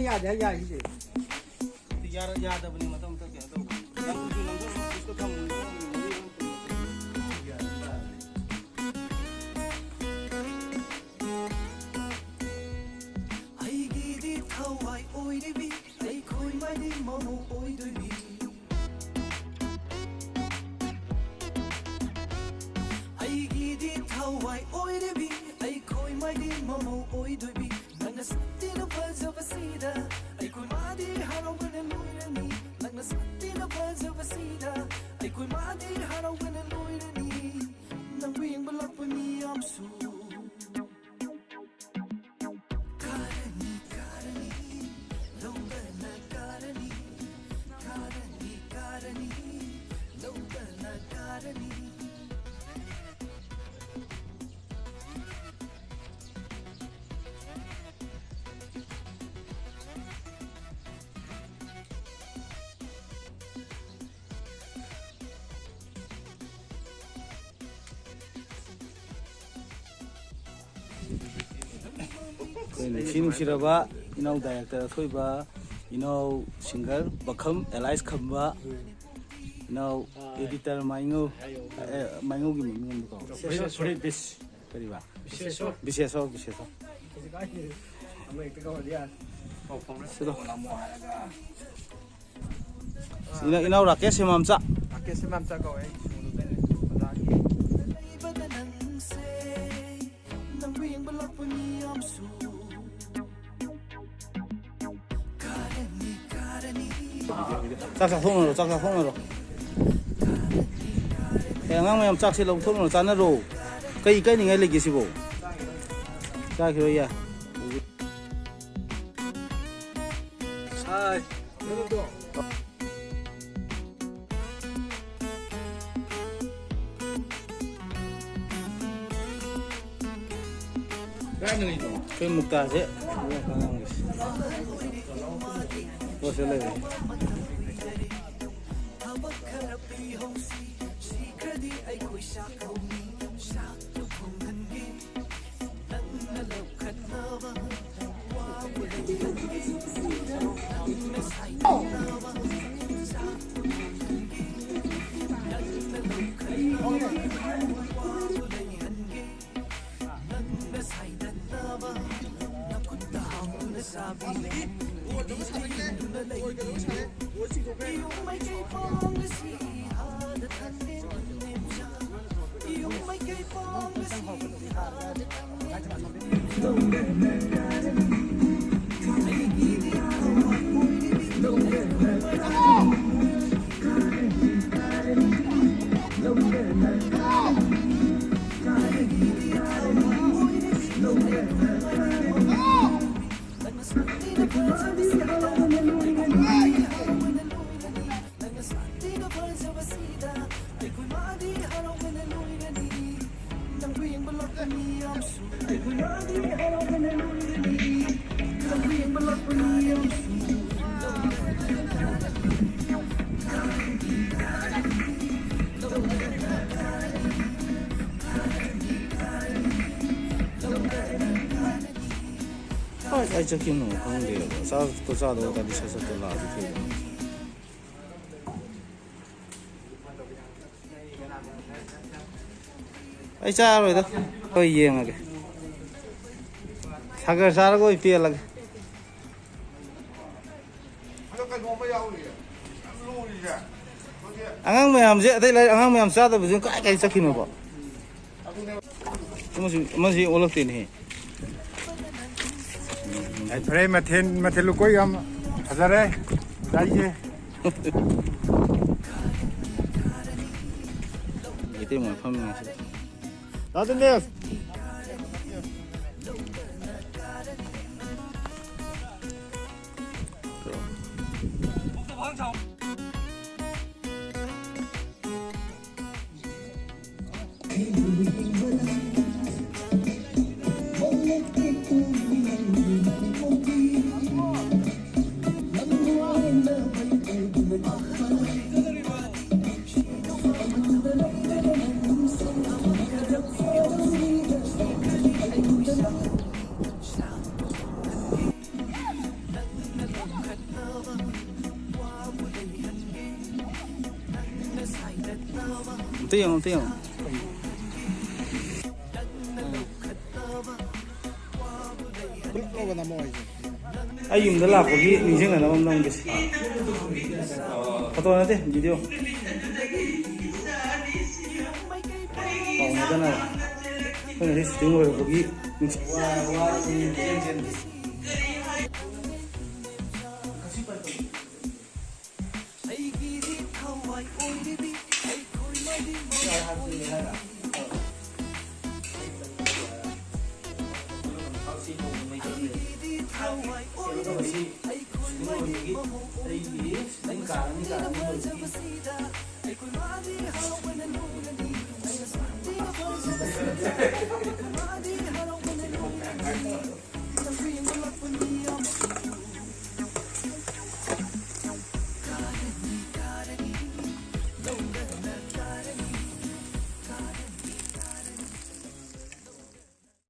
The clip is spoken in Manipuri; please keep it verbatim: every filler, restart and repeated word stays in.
ꯌꯥꯗꯦ ꯍꯥꯏ ꯌꯥꯔꯤꯁꯦ꯫ ꯌꯥꯔ-, ꯌꯥꯗꯕꯅꯤ ꯃꯇꯝ ꯃꯇꯝ ꯀꯩꯅꯣ ꯇꯧꯕ꯫ ꯅꯪꯁꯨ ꯅꯪꯁꯨ ꯅꯪꯁꯨ ꯊꯝꯃꯨ꯫ ꯑꯩꯒꯤꯗꯤ ꯊꯋꯥꯏ ꯑꯣꯏꯔꯤꯕꯤ, ꯑꯩꯈꯣꯏ ꯃꯥꯏꯗꯤ ꯃꯃꯧ ꯑꯣꯏꯗꯣꯏꯕꯤ꯫ ꯑꯩꯒꯤꯗꯤ ꯊꯋꯥꯏ ꯑꯣꯏꯔꯤꯕꯤ, ꯑꯩꯈꯣꯏ ꯃꯥꯏꯗꯤ ꯃꯃꯧ ꯑꯣꯏꯗꯣꯏꯕꯤ꯫ ꯅꯪꯅ ꯁꯛꯇꯤꯅ ꯐꯖꯕꯁꯤꯗ, ꯑꯩꯈꯣꯏ ꯃꯥꯗꯤ ꯍꯔꯥꯎꯕꯅ ꯂꯣꯏꯔꯅꯤ꯫ ꯅꯪꯅ ꯁꯛꯇꯤꯅ ꯐꯖꯕꯁꯤꯗ, ꯑꯩꯈꯣꯏ ꯃꯥꯗꯤ ꯍꯔꯥꯎꯕꯅ ꯂꯣꯏꯔꯅꯤ꯫ ꯅꯪꯕꯨ ꯌꯦꯡꯕ ꯂꯥꯛꯄ ꯃꯤꯌꯥꯝꯁꯨ꯫ ꯀꯥꯔꯅꯤ, ꯀꯥꯔꯅꯤ, ꯂꯧꯕꯅ ꯀꯥꯔꯅꯤ꯫ ꯀꯥꯔꯅꯤ, ꯀꯥꯔꯅꯤ, ꯂꯧꯕꯅ ꯀꯥꯔꯅꯤ꯫ ꯑꯩꯈꯣꯏ ꯅꯨꯡꯁꯤ ꯅꯨꯡꯁꯤꯔꯕ ꯏꯅꯥꯎ ꯗꯥꯏꯔꯦꯛꯇꯔ ꯑꯊꯣꯏꯕ, ꯏꯅꯥꯎ ꯁꯤꯡꯒꯔ ꯕꯈꯝ ꯑꯦꯂꯥꯏꯁ ꯈꯝꯕ, ꯏꯅꯥꯎ ꯑꯦꯗꯤꯇꯔ ꯃꯥꯏꯉꯧ, ꯑꯦ, ꯃꯥꯏꯉꯧꯒꯤ ꯃꯃꯤꯡ ꯑꯃꯗꯣ ꯀꯥꯎ-, ꯀꯔꯤꯕ? ꯕꯤꯁꯦꯁꯣ, ꯕꯤꯁꯦꯁꯣ꯫ ꯕꯤꯁꯦꯁꯣ, ꯕꯤꯁꯦꯁꯣ꯫ ꯁꯤꯗꯣ꯫ ꯏꯅꯥꯎ, ꯏꯅꯥꯎ ꯔꯥꯀꯦꯁ ꯍꯦꯃꯥꯝꯆꯥ꯫ ꯔꯥꯀꯦꯁ ꯍꯦꯃꯥꯝꯆꯥ ꯀꯧꯋꯦ ꯑꯩ ꯁꯣꯗꯨꯗꯅꯦ, ꯑꯣꯖꯥꯒꯤ꯫ ꯆꯥꯛ ꯆꯥꯊꯣꯛꯅꯔꯣ, ꯆꯥꯛ ꯆꯥꯊꯣꯛꯅꯔꯣ꯫ ꯑꯦ, ꯑꯉꯥꯡ ꯃꯌꯥꯝ ꯆꯥꯛꯁꯦ ꯂꯧꯊꯣꯛꯅꯔꯣ, ꯆꯥꯅꯔꯣ꯫ ꯀꯩ ꯏꯀꯥꯏꯅꯤꯡꯉꯥꯏ ꯂꯩꯒꯦ ꯁꯤꯕꯣ? ꯆꯥꯈꯤꯔꯣꯏ ꯌꯥ꯫ ꯁꯥꯏ꯫ ꯑꯩꯈꯣꯏ ꯃꯨꯛꯇꯥꯁꯦ ꯄꯣꯠꯁꯦ ꯂꯩꯔꯦ꯫ ꯀꯥꯏ ꯀꯥꯏ ꯆꯠꯈꯤꯕꯅꯣ ꯈꯪꯗꯦꯕ꯫ ꯆꯥꯛꯇꯣ ꯆꯥꯗꯧ ꯇꯥꯔꯗꯤ ꯁꯠ ꯁꯠꯇꯣ ꯂꯥꯛꯑꯗꯤ ꯐꯩꯗꯅ꯫ ꯑꯩ ꯆꯥꯔꯣꯏꯗ꯫ ꯍꯣꯏ, ꯌꯦꯡꯉꯒꯦ꯫ ꯁꯥꯒꯔ ꯆꯥꯔꯒ ꯑꯣꯏ ꯄꯦꯜꯂꯒꯦ꯫ ꯑꯉꯥꯡ ꯃꯌꯥꯝꯁꯦ, ꯑꯇꯩ ꯂꯥꯏꯔꯤꯛ ꯑꯉꯥꯡ ꯃꯌꯥꯝ ꯆꯥꯗꯕꯁꯤꯅ ꯀꯥꯏ ꯀꯥꯏ ꯆꯠꯈꯤꯅꯣꯕ? ꯑꯃꯁꯤ, ꯑꯃꯁꯤ ꯑꯣꯜꯂꯛꯇꯦꯅꯦꯍꯦ꯫ ꯌꯥꯏꯐꯔꯦ, ꯃꯊꯦꯜ, ꯃꯊꯦꯜ ꯂꯨꯀꯣꯏ ꯌꯥꯝ ꯐꯖꯔꯦ꯫ ꯉꯁꯥꯏꯒꯤ ꯃꯩꯇꯩ ꯃꯐꯝ ꯉꯥꯛꯁꯤꯗ꯫ ꯇꯥꯗꯅꯦ꯫ ꯑꯝꯇ ꯌꯦꯡꯉꯣ, ꯑꯝꯇ ꯌꯦꯡꯉꯣ꯫ ꯄꯨꯂꯞ ꯂꯧꯕ ꯅꯝꯃꯣ ꯑꯩꯁꯦ꯫ ꯑꯩ ꯌꯨꯝꯗ ꯂꯥꯛꯄꯒꯤ ꯅꯤꯡꯁꯤꯡꯅꯅꯕ ꯑꯃ ꯅꯝꯒꯦꯁꯦ꯫ ꯐꯣꯇꯣ ꯅꯠꯇꯦ, ꯚꯤꯗꯤꯑꯣ꯫ ꯀꯥꯎꯅꯗꯅꯕ꯫ ꯑꯩꯈꯣꯏꯅ ꯁꯤ ꯁꯨꯇꯤꯡ ꯂꯣꯏꯔꯛꯄꯒꯤ ꯅꯤꯡꯁꯤꯡ-